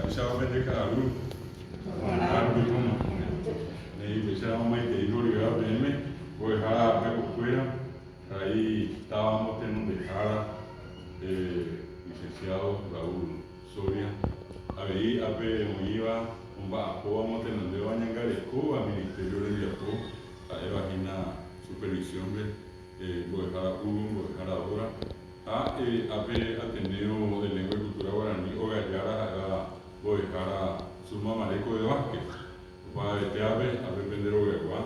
Mba'éichapa pende ka'aru? Ka'arupíkoma. Néi, upéicharamo maitei horyvéva peẽme, mbo'ehára pepokuéra, karai táva motenondehára, licenciado Raúl Soria, avei ápe oĩva omba'apóva motenondéva oñangarekóva Ministerio rembiapo ha'éva hína supervisión-pe, mbo'ehára Hugo, mbo'ehára Dora, ha ápe Ateneo de Lengua y Cultura Guarani ogajára ha'éva mbo'ehára Zulma Mareco de Vázquez. Opavavete ápe, ápe pende rogaygua,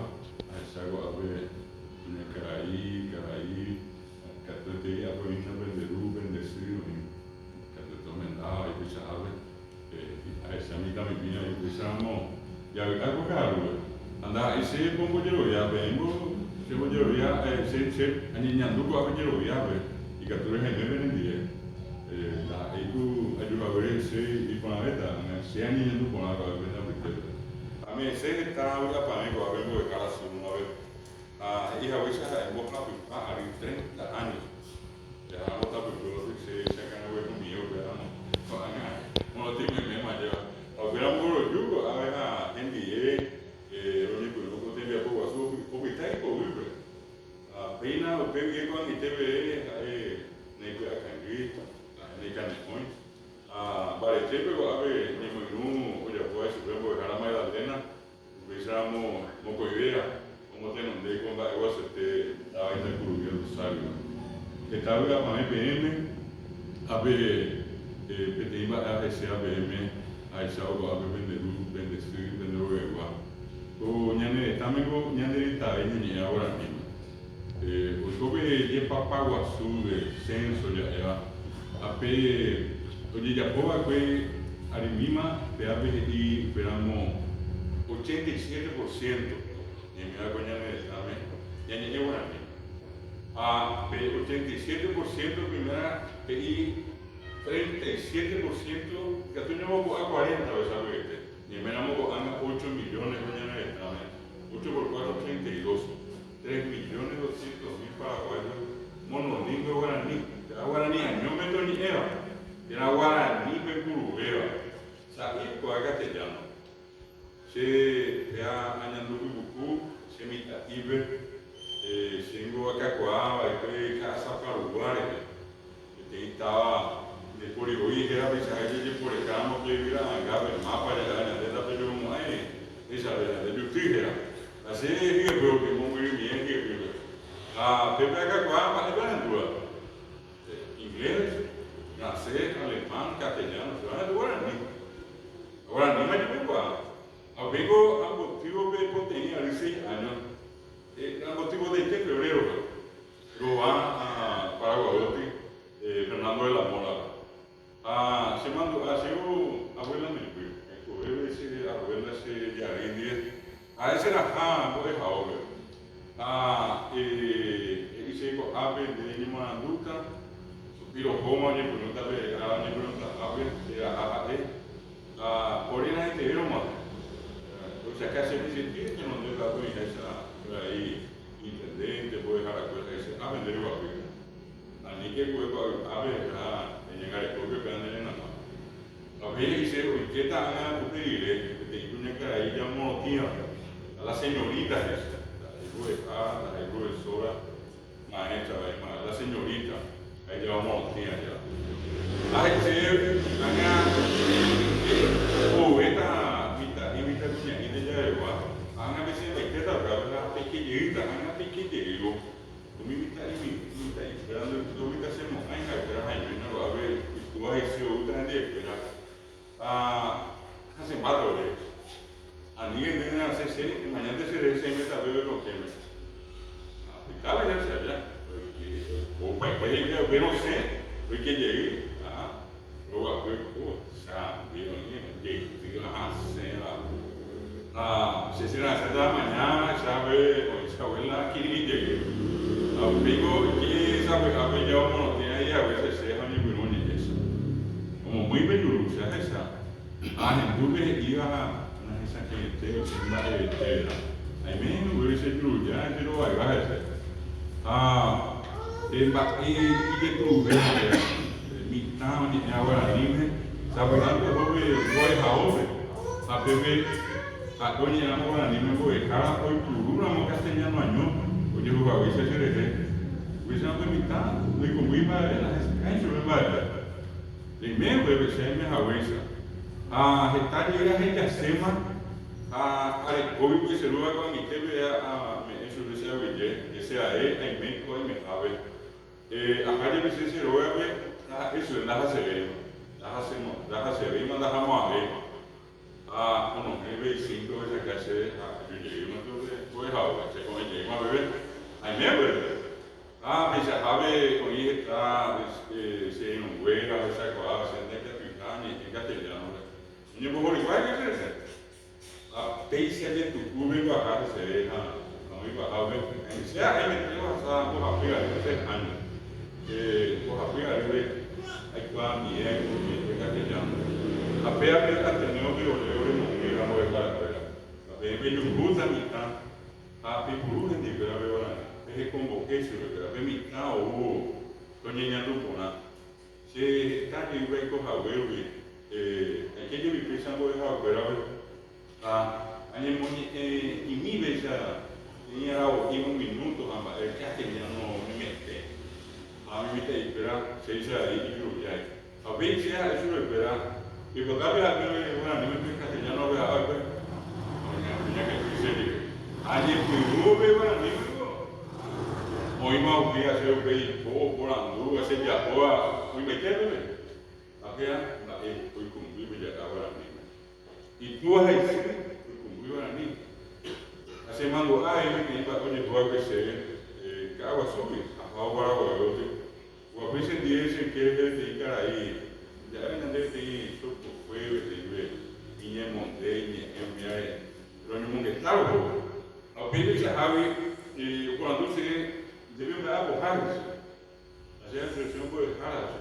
ahecha ko'ápe kuñakarai, karai, katuetei ápe oĩta pende ru, pende sy, oĩ katuete omendáva upeichahápe. Ahecha mitãmimi avei upéicharamo javy'a ko ka'arúpe. Ha ndaha'éi che pombojerovia, peẽngo chembojerovia, che, che añeñandu ko'ápe jeroviápe, ikatu rehaime penendive. Ndaha'éi ku aju haguére che iporãvéta, che añeñandu porã ko'ápe pende apytépe. Ame'ẽse heta vy'apavẽ ko'ápe mbo'ehára Zulma-pe, ha he'i haguéicha ha'e mbohapypa ary treinta años. Jaháramo tapykuévo che chakãraguekumie upéramo ko'ág̃a morotĩ meméma ajéva. Ha upéramo roju ko'ápe ha hendie roñepyrũ ko tembiapo guasu opyta ipoguýpe. Ha péina upe guie ko'ag̃aite peve ha'e naipy'akangy, ha'e naikane'õi. Ha mbaretépe ko'ápe ñemoirũ ojapóva ichupe mbo'ehára Magdalena, Upéicharamo mokõivéva omotenonde ko mba'e guasuete táva Itacurubí Rosario. Heta vy'apavẽ peẽme ha pe peteĩ mba'e ahechéva peẽme ahechávo ko'ápe pende ru, pende sy, pende rogaygua. Ko ñane retãme ko ñande retave ñañe'ẽva guaraníme. Oiko pe jepapa guasu de censo ja'éva ha pe ojejapo va'ekue arymíma pévape he'i upéramo 87 por ciento ñaime va'ekue ñane retãme ñañe'ẽ guarani. Ha pe 87 por ciento primera he'i 37 por ciento ikatu ñambopu'a 40 pe sapy'aite. Ñaiméramo ko'ág̃a 8 millones ko ñane retãme, 8 por 4, 32. Tres millones doscientos mil paraguayos monolingüe guarani, térã guarani añómente oñe'ẽva, térã guaranípe kuruvéva, sa'i oikuaa castellano. Che péa añandu pypuku che mitã'ípe, chéngo akakuaa va'ekue Ka'asaparugua rehe, peteĩ táva ndaipóri voi héra peichaháicha jajeporekáramo pe yvyra'angápe, mápa ja'éva ñande ndapejogumo'ãi hesave ñande juty héra. Ha che hyepy oke mombyrymie hyepýpe. Ha pépe akakuaa mba'épa ahendúva? Inglés, francés, alemán, castellano, che ahendu guarani. Ha guaraníma jepokuaa. Ha upéiko ambotývo pe poteĩ ary seis años, ambotyvoteite febrero-pe, rova Paraguaýpe, Fernando de la Mora-pe. Ha che mandu'a chévo abuela memby, aikove che abuela che jarýi ndive, ha'e che raha mbo'ehaópe. Ha he'i chéve ko'ápe nde reñemoarandúta, pirohóma oñepyrũta pe ára oñepyrũtahápe che raha ha'e, ha ore raẽteve rog̃uahẽ. Oichaka che michĩete tenondéta oĩháicha karai intendente, mbo'eharakuéra he'i che, ápe nde reguapýta. Aníke kuépa vy'ápe ha eñangarekóke upéva ne renag̃ua. Ha upéi he'i che oikéta ág̃a upe rire peteĩ kuñakarai jamorotĩva, ha la señorita he'i che, ndaha'éi mbo'eha, ndaha'éi profesora, maestra, vaíma, la señorita, ha ijamorotĩva jave. Ha he'i che ág̃a ouvéta mitã'i, mitãkuña'i nde javegua, ha ág̃a pechembaitéta upévape ha peike jeýta, ág̃a peike jeývo. Umi mitã'i mitã'ikuéra ndovytasemo'ãi ha'ekuéra ha'eñóina ko'ápe itúva he'ise oúta hendivekuéra ha hasẽmbáta ore. Ani nde nerasẽ che, emañánte che rehe che aiméta pépe rokẽme. Ha opytáva che aja, oike opaite he'i upe rosẽ, oike jey ha roguapy oikóva. Sarambi oĩ, jeity hasẽva. Ha che cherasẽta amaña chápe oĩ che abuela kirirĩ jey. Ha upéiko oike sapy'ápe ijao morotĩ aĩ hague che che ha oñepyrũ oñe'ẽ che. Omomýi pe juru che ahecha. Ha ahendu pe he'íva ha nahesakãiete upe mba'evetére. Aime henduguýre che juruja che rovayva hese. Ha pe mba'e ijetu'uvéva mitã oñe'ẽva guaraníme. Sapy'ánte oho pe mbo'ehaópe ha pépe ha'e oñe'ẽramo guaraníme mbo'ehára oipurúramo castellano año ojehuhaguéicha cherehe. Upéicharõ pe mitã ndoikũmbýi mba'eve, nahesakãi chupe mba'eve. Reime upépe che aime haguéicha. Ha heta jey ahejaséma ha arekógui pe che rúva ko'ag̃aitépe ame'ẽ chupe che aguyje, hese ae aime ko aimehápe. Aha jepi che che rógape ndaha'éi chupe ndahasevéima, ndahasevéima ndahamo'ãvéima. Ha onohẽ pe isínto ohechaka chéve ha aju jeýma chupe mbo'ehaópe, che ko'ẽ jeýma peve aime upépe. Ha peichahápe oĩ heta che irũnguéra ohechakuaáva che ndaikatuiha añe'ẽ castellano-pe. Oñembohorykuaa che rehe. Ha péicha jetu'úpe ipaha heseve ha oĩ pahápe che ha'e mete ohasa mbohapy ary tres áño. Che mbohapy arýpe aikuaamie aiporumiete castellano. Ha péape Ateneo-pe ore oremo'ỹva mbo'eharakuéra. Ha peẽ pejuhúta mitã ha peipuru hendivekuéra pe guarani. Pehekombo'e chupekuéra. Pe mitã ou toñeñandu porã. Che heta jey aiko haguégui, aike jepi péicha mbo'ehaokuérape ha añemoñe'ẽ'imi péicha peteĩ aravo'i un minuto ha mba'e castellano memete. Ha umi mitã'ikuéra chéicha avei ijurujái. Ha upéi che ha'e chupekuéra, Peipota pe ha'e guaraníme pe castellano ape'a va'ekue? Ha oñakãity che jepe. Añepyrũ pe guaraníme niko. Oĩma upéva che upéi ipo oporandúva che japóva oĩmbaite peve. Ha péva mba'e oikũmby pe jaka guaraníme. Itúva ha isy oikũmby guarani. Ha che mandu'a avei peteĩ mba'e ojehu va'ekue chéve Ka'aguasúgui ahávo Paraguay gotyo. Guapy che ndive che ykére peteĩ karai ja'éva ñande peteĩ chokokue peteĩve iñemonde iñe'ẽ umíare roñomongeta rohóvo. Ha upéi peichahágui oporandu che ndéve mba'apoha he'i che. Ha che añe'ẽ mbo'ehára che.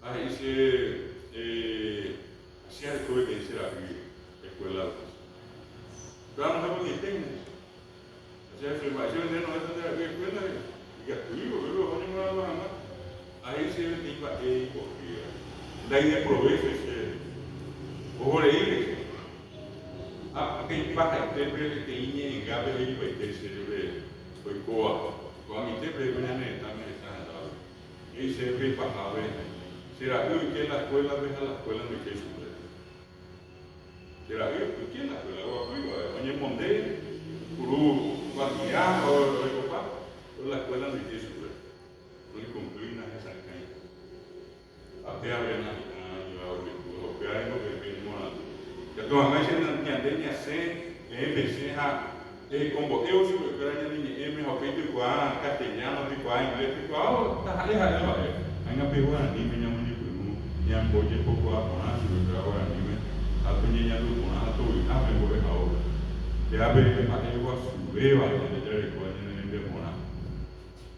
Ha he'i che che areko peteĩ che ra'y escuela-pe. Upéva nohẽpotĩete hína che. Ha che añe'ẽ mba'éicha nde nohẽta nde ra'y escuela-pe? Ikatúi upépe oho oñemorandu hag̃ua. Ha he'i chéve peteĩ mba'e ipohýva. Ndaideprovéchoi chéve. Oho reíre che. Ha peipahaite pe peteĩ ñe'ẽngápe he'ipaite chéve oikóva, ko'ag̃aite peve ko ñane retãme heta hendápe. He'i chéve peipahápe, Che ra'y oike la escuela-pe ha la escuela ndoikéi chupe. Che ra'y oike la escuela, oguapýva, oñemonde, puru kuatia ha orekopa, pero la escuela ndoikéi chupe. Noicumplíi nahesakãi. Ha péva nahi'ã oñe'ẽva ojehúva, upéva ningo pe peñemoarandu. Ikatu hag̃uáicha ñande ñasẽ peẽ pesẽ ha pehekombo'évo chupekuéra ñane ñe'ẽme ha upéi toikuaa castellano, toikuaa inglés, toikuaávo taha'e ha'e mba'e. Ág̃a pe guaraníme ñamoñepyrũ ñambojepokuaa porã chupekuéra guaraníme ha toñeñandu porã ha tovy'a pe mbo'ehaópe. Péva pe mba'e guasuvéva ñande jarekóva ñane rembiaporã.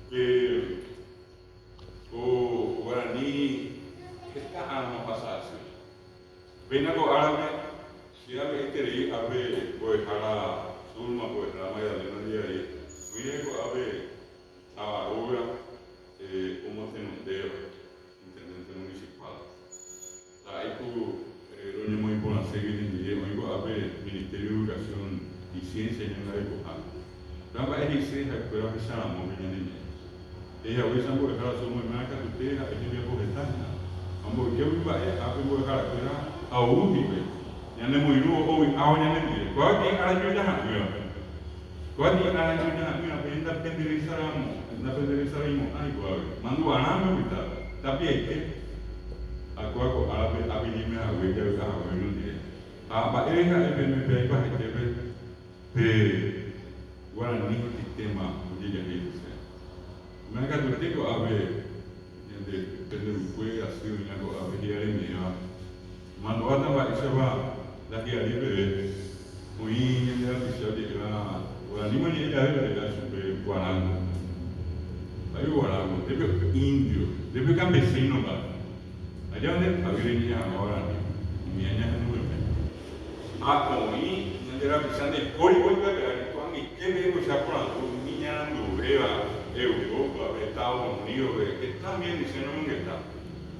Pe. Ko guarani heta árama ohasa asy. Péina ko árape che ame'ẽterei ápe mbo'ehára Zulma, mbo'ehára Magdalena ndive avei, oĩ rehe ko'ápe táva róga omotenondéva intendente municipal. Ndaha'éi ku roñemoĩ porãségui nendive, oĩ ko'ápe Ministerio de Educación y Ciencia ñangarekoha. Péva mba'e he'ise ha'ekuéra ohecharamo pe ñane ñe'ẽ. He'i haguéicha mbo'ehára Zulma oiméva katuete ha'e hembiapo heta hína. Ha omboyke umi mba'e ápe mbo'eharakuéra ha ou hikuái. Ñanemoirũ ovy'ávo ñanendive. Kóva peteĩ ára ijojaha'ỹva. Kóva peteĩ ára ijojaha'ỹva peẽ ndapenderesaraimo'ãi ko'águi. Mandu'arãme opyta tapiaite. Ha kóva ko árape ápe ñaime hague javy'a hague oñondive. Ha mba'ére ha'e peẽme pe aipahaitépe pe guarani hetaitéma ojejahéi hese. Oimérõ katuete ko'ápe ñande pende rukue asy oĩva ko'ápe hi'areme'ẽva. Mandu'áta mba'éichapa ndahi'ari peve oĩ ñande rapicha oje'éva guarani oñe'ẽ jave oje'éva chupe guarango. Mba'e guarango? Ndépe indio, ndépe campesino mba'e. Aja nde avy reñe'ẽ hag̃ua guarani, umi añahendu meme. Ha oĩ ñande rapicha ndaipóri oikuaave ári ko'ag̃aite peve ohecha porandu umi iñaranduvéva Europa-pe, Estados Unidos-pe, heta umi he'ise ñomongeta.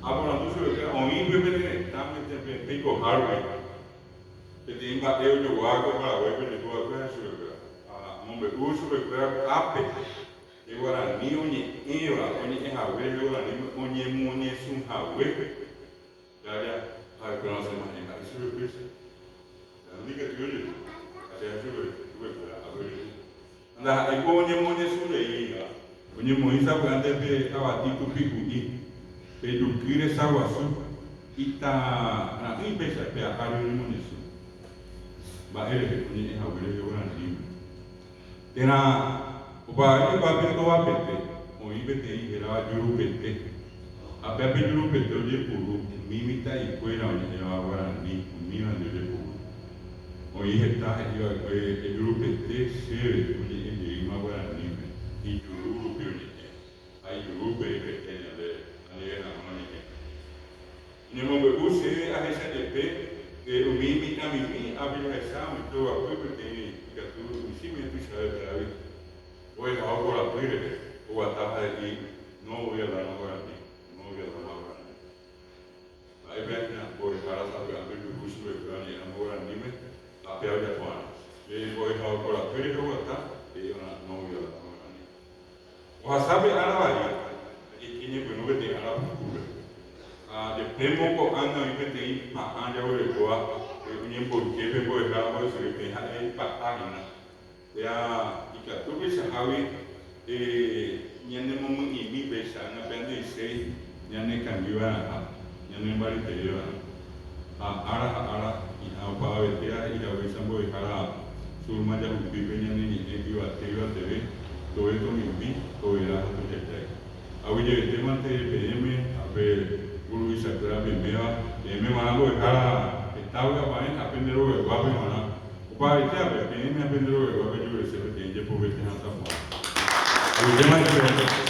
Aporandu chupekuéra, Oĩgui pene retãme térã peikohárupi peteĩ mba'e ojoguáva ko Paraguáipe ojehu va'ekue ha chupekuéra? Ha amombe'u chupekuéra ápe pe guarani oñe'ẽva, oñe'ẽ hague rehe guaraníme oñemoñesũ haguépe. Péva ha'ekuéra osẽ ma'ẽ ha'e chupekuéicha. Péva ndikatúi ojehu. Ha che ha'e chupekuéra, ápe ojehu. Ha ndaha'éi ko oñemoñesũ reíva. Oñemoĩ sapy'ánte pe avati tupiku'i, pe juky resa guasu, ita ra'ỹi péicha pe ári oñemoñesũ. Mba'e rehe oñe'ẽ hague rehe guaraníme. Térã opavave oikuaa pe tovapete, oĩ peteĩ hérava jurupete. Ha péa pe jurupete ojepuru umi mitã'ikuéra oñe'ẽva guarani, umívandi ojepuru. Oĩ heta he'i va'ekue ejurupete chéve oñe'ẽ jeýma guaraníme, ijuru rupi oñe'ẽ, ha ijurúpe ipete ñande anive hag̃ua oñe'ẽ. Oñemombe'u chéve ahecha jepe umi mitãmimi ápe jahecha oĩ toguapy peteĩ ikatu michĩmi tuichave pévagui. Ohejávo korapy rehe, oguata ha he'i, No voy a hablar más guaraní, no voy a hablar más guaraní. Mba'épe hína mbo'ehára sapy'ánte ojuhu chupekuéra oñe'ẽramo guaraníme ha péva ojapo va'erã. Pe mbo'ehao korapy rehe oguata, he'i va'erã, No voy a hablar más guaraní. Ohasa pe ára vai, jaike ñepyrũ peteĩ ára pukúpe. Ha jepémo ko'ág̃a oĩ peteĩ pa'ã jaguerekóva oñemboyke pe mbo'ehára mbo'esyry peẽ ha'e ipaha hína. Péa ikatu peichahágui ñanemomy'ĩmi péicha ág̃a péa nde'iséi ñanekangyva'erãha, ñanembareteveva'erã. Ha ára ha ára hi'ã opavavetéa he'i haguéicha mbo'ehára Zulma jahupípe ñane ñe'ẽ yvate yvateve, tove tomimbi, tovera ha tojajái. Aguyjevete mante peẽme ha pe mburuvichakuéra peiméva, peẽme g̃uarã mbo'ehára heta vy'apavẽ ha pende rogayguápe g̃uarã. Opavete ape, peẽme ha pende rogayguápe ajerureche peteĩ jepovete hatã porã. Aguyje mante peẽme.